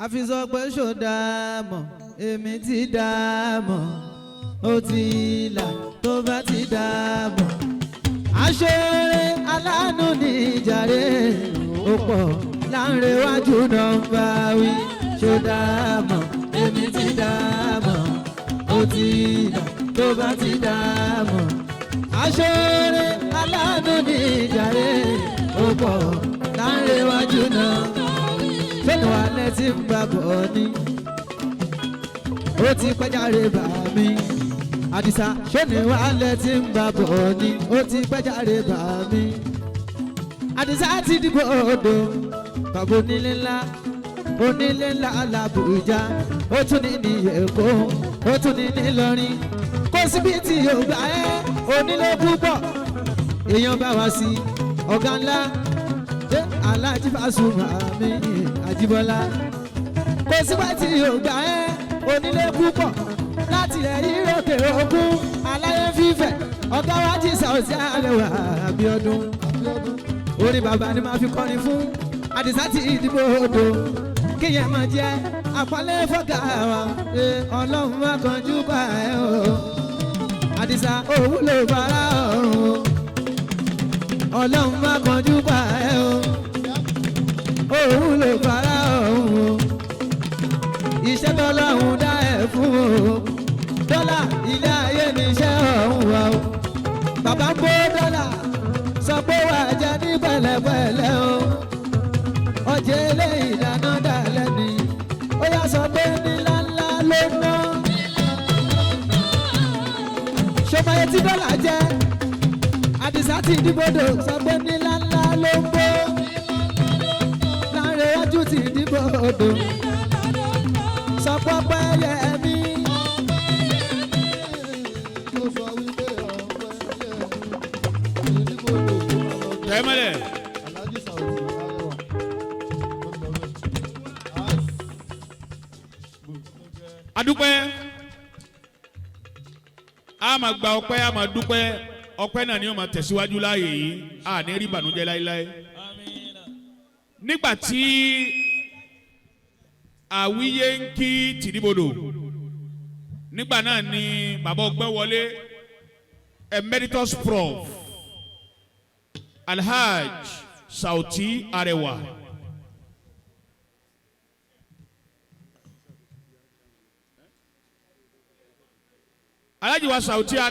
Àfi sọ pé ṣó dáa mọ̀, èmi ti dáa mọ̀, ó ti là tó bá ti dáa mọ̀. Aṣọ́rẹ́ aláàánú ní ìjàre, ó pọ̀ láǹrẹ̀wájú nọ́mbà wí. Ṣó dáa mọ̀, èmi ti dáa mọ̀, ó ti là tó bá ti dáa mọ̀. Aṣọ́rẹ́ aláàánú ní ìjàre, ó pọ̀ láǹrẹ̀wájú nọ́mbà fẹ́nu alẹ́ tí ń bá bọ̀ ni ó ti pẹ́járe bà mí. Àdìsá, ṣóni wàhálẹ̀ tí ń bá bọ̀ ni ó ti pẹ́járe bà mí. Àdìsá ti dìbò odò, bàbá onílé ńlá, onílé ńlá làbújá, ó tún ní ní Èkó, ó tún ní nílọrin, kó síbi tí yóò gbà ẹ́. Onílé púpọ̀ èèyàn bá wá sí ọ̀gá ńlá ṣé Aláàjì Pasuma mi Àjíbọ́lá, kò sígbà tí yóò gbà ẹ́. Onílé púpọ̀ láti ẹ̀yìn ròkè òkun aláyé fífẹ̀, ọ̀gá wa jí Saoty Arẹwà Abíọ́dún. Orin bàbá ni màá fi kọrin fún Àdìsá tí ìdìbò odò, kíyẹn máa jẹ́ àpọ́nlé fọ́gà wa. Ọlọ́run má kanjú pa ẹ́ o. Àdìsá òwúlò bàrà ọ̀run o. Ọlọ́run má kanjú pa ẹ́ o. Òwúlò bàrà ọ̀run o. Iṣẹ́ tọ́lọ́run dá ẹ̀ fún o, dọ́là ilé ayé ní iṣẹ́ ọ̀hún wa o. Bàbá ń bó dọ́là, sọ pé wà á jẹ ní pẹ̀lẹ́pẹ̀lẹ́ o. Ọjọ́ eléyìí dáná dalẹ̀ ni ó yà, sọ pé nílá ńlá ló ná. Ṣọmọye tí dọ́là jẹ́? Àdìsá ti dìbòdò, sọ pé nílá ńlá ló ń bó. Láàrin iwájú ti dìbòdò, sọ pé ọpẹ́ yẹ mí. Tó sọ wípé ọpẹ́ yẹ mí. Onígbòdo tó máa lọ bí. Tẹ́mẹ́lẹ̀. Alhaji Saoty Arẹwà. Ó ń lọ bẹ́ẹ̀. As. Adúpẹ́, a máa gba ọpẹ́, a máa dúpẹ́. Ọpẹ́ náà ni ó máa tẹ̀síwájú láàyè yìí, a ní rí ìbànújẹ́ láéláé. Nígbà tí àwíyé ń kí tìdíbodò nígbà náà ni bàbá ọgbẹ́ wọlé, Emeritus Prof Alhaj Saoty Arẹwà. Alhaji wa Saoty Arẹwà.